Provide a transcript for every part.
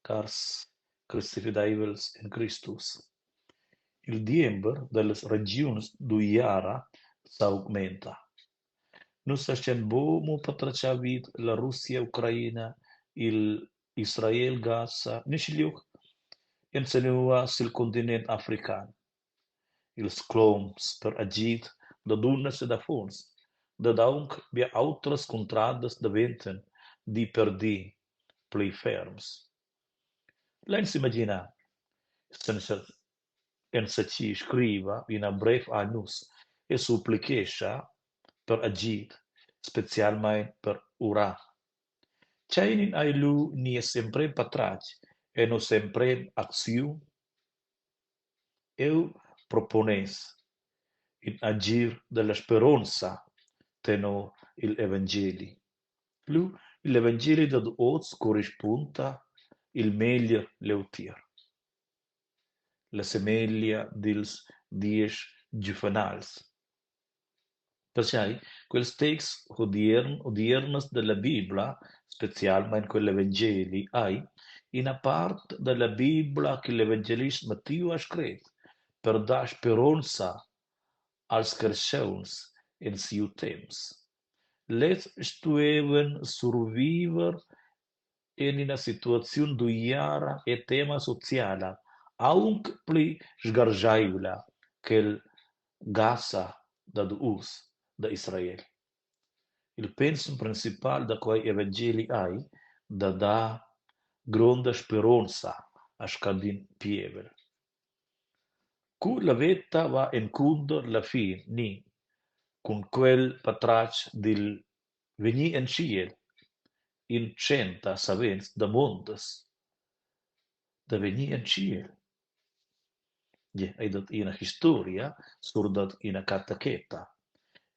Cars cristifideivels en Cristus, il diember dallas regiuns d'uiara s'augmenta. Nus astgein buca mo patratgar vid la Russia, Ucraina, igl Israel, Gaza ni schiglioc enzanua sil continent african. Ils cloms per agid da dunnas ed affons dad aunc bia autras cuntradas daventan di per di pli ferms. Lein s'imaginar senza enzatgi scriva ina brev a nus e supplichescha per agid, specialmein per urar. Tgeinin ei lu nies emprem patratg e nossa emprema acziun? Eu proponess in agir dalla speronza tenor igl evangeli. Lu igl evangeli dad oz corrispunda il meglier leutier. La semeglia dils diesch giuvenals. Perchei quels texts hodiern hodiernas dalla bibla, specialmein quel evangeli, ei ina part dalla bibla ch'igl evangelist Mattiu ha scret per dar speronza als carstgauns en siu temps. Lezs stuevan surviver en ina situaziun d'uiara e tema sociala aunc pli sgarscheivla ch'el Gaza dad uss da Israel. Il pensum principal da quei evangeli ei da dar gronda speronza a scadin pievel. Cu la veta va encunter la fin ni cun quel patratg dil vegnir en tschiel, in tschenta savens damondas da vegnir en tschiel. Gie, ei dat ina historia sur dad ina catecheta.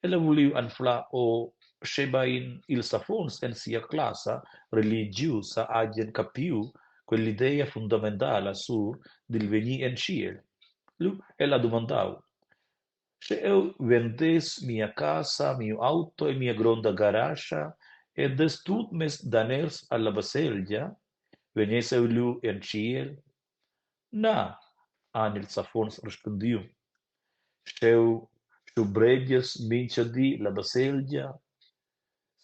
Ella ha vuliu anflar ora schebein ils affons en sia classa religiusa hagien capiu quell'idea fundamentala sur dil vegnir en tschiel. Lu ella ha dumandau: Sche jeu vendess mia casa, miu auto e mia gronda garascha e dess tut mes daners alla baselgia, vegness jeu lu en tschiel? Na, han ils affons rispundiu, sch'jeu schubregiess mintga di la baselgia,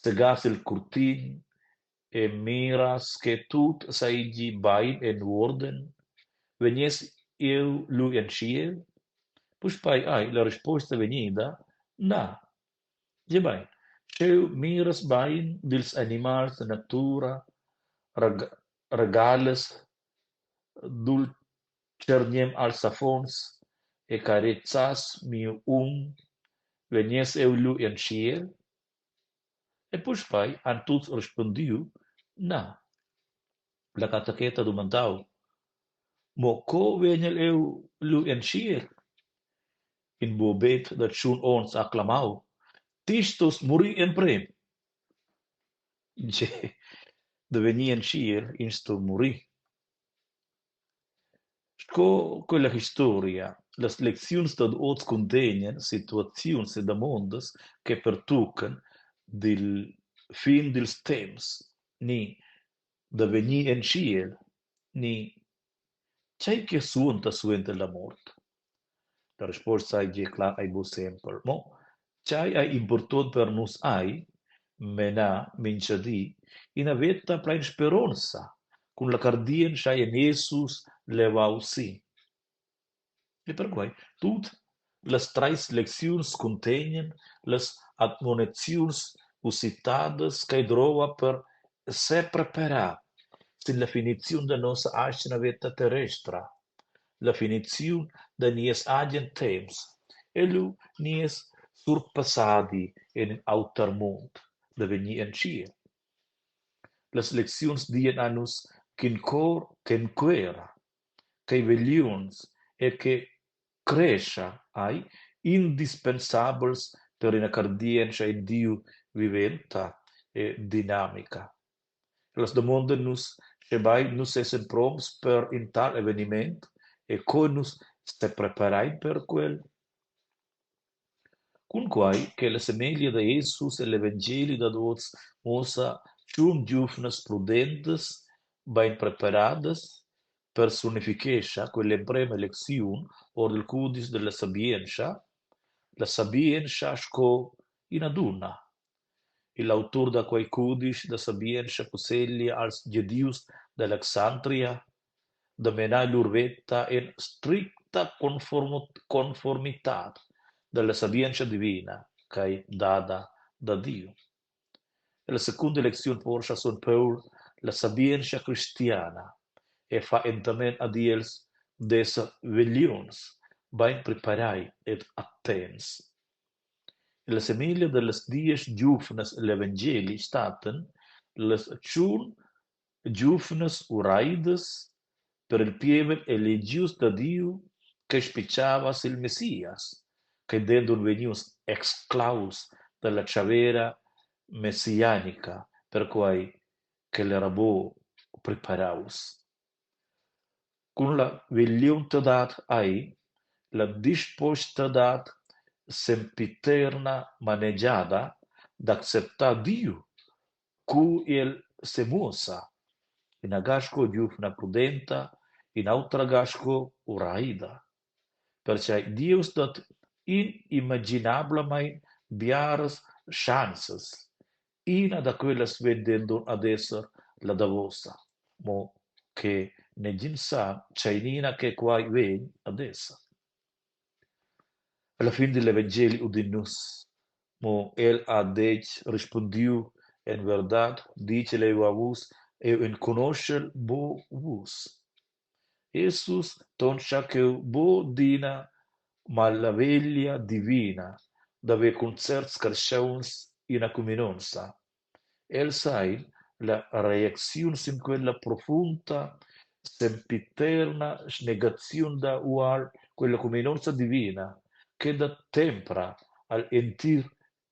segass il curtin e miras che tut seigi bein en uorden, vegness jeu lu en tschiel? Puspei ei la risposta vegnida: Na. Giebein, sch'jeu miras bein dils animals da natura, regalas dultschergnem als affons e carezzas miu um, vegness jeu lu en tschiel? E puspei han tuts rispundiu: Na. La catecheta ha dumandau: Mo co vegnel jeu lu en tschiel? In buobet da tschun onns ha clamau: Ti stos murir emprem! Gie, da vegnir en tschiel ins sto murir. Sco quella historia, las lecziuns dad oz cuntegnan situaziuns e damondas che pertuccan dil fin dils temps ni da vegnir en tschiel ni tgei che suonda suenter la mort. La risposta ei gie clar ei buc sempel. Mo tgei ei impurtont per nus ei menar mintga di ina veta plein speronza cun la cardientscha en Jesus levau si. E perquei tut las treis lecziuns cuntegnan las admoniziuns usitadas ch'ei drova per sepreparar sin la finiziun da nossa atgna veta terrestra, la finiziun da nies agen temps e lu nies surpassadi en in auter mund da vegnir en tschiel. Las lecziuns dian a nus ch'in cor ch'enquera, ch'ei vegliuns e che crescha ei indispensabels per ina cardientscha in Diu viventa e dinamica. Ellas damondan nus, schebein nus essan promts per in tal eveniment e co nus sepreparein per quel. Cunquai che la semeglia da Jesus egl evangeli dad oz muossa tschun giuvnas prudentas. Beinpreparadas persunifichescha quell'emprema lecziun ord il cudisch dalla sabientscha la sabientscha sco ina dunna. Igl autur da quei cudisch da sabientscha cusseglia als gedius d'Alexandria da menar lur veta en stricta conformitad dalla sabientscha divina ch'ei dada da Diu. Ella secunda lecziun porscha sogn Paul la sabientscha cristiana e fa endamen ad els d'esser vegliuns, bein preparai ed attents. Ella semeglia dallas diesch giuvnas egl evangeli stattan las tschun giuvnas uraidas per il pievel elegius da Diu che spitgava sil Messias, ch'ei denton vegnius exclaus dalla tschavera messianica perquei ch'el era buc preparaus. Cun la vegliontadad ei la dispostadad sempiterna manegiada d'acceptar Diu cu el semuossa, ina ga sco giuvna prudenta, in'autra ga sco uraida. Pertgei Dieus dat inimaginablamein biaras schanzas. Ina da quellas vegn denton ad esser la davosa, mo che negin sa tgeinina che quei vegn ad esser. Alla fin digl evangeli udin nus, Mo el ha detg rispundiu: En verdad digel jeu a vus, jeu enconuschel buc vus. Jesus tonscha cheu buc d'ina malaveglia divina d'haver cun certs carstgauns ina cuminonza. Els ein la reacziun sin quella profunda sempiterna snegaziun da ual quella cuminonza divina che dat tempra agl entir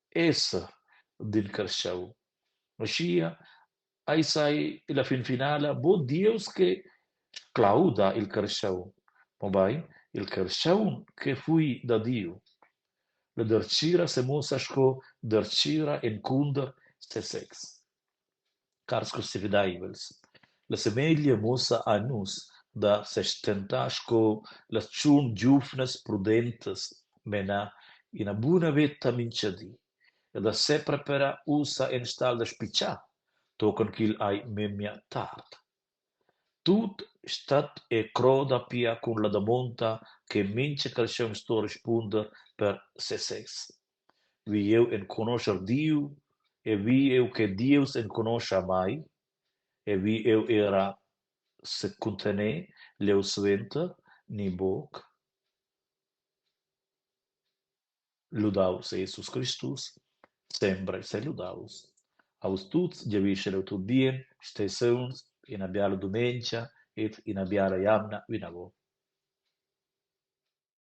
esser d'in carstgaun. Aschia eis ei la finfinala buc Dieus che sclauda il carstgaun, mobein il carstgaun che fui da Diu. La dertgira semuossa sco dertgira encunter sesez. Cars crucifideivels, la semeglia muossa a nus da sestentar sco las tschun giuvnas prudentas, menar ina buna veta mintga di e da sepreparar ussa enstagl da spitgar tochen ch'igl ei memia tard. Tut stat e croda pia cun la damonda che mintga carstgaun sto rispunder per sesez. Vi jeu enconoscher Diu e vi jeu che Dieus enconoscha mei e vi jeu era secuntener leusuenter ni buc? Ludaus Jesus Cristus, sembra seludaus. A vus tuts giavischel jeu tut bien, stei sauns, ina biala dumengia ed ina biala jamna vinavon.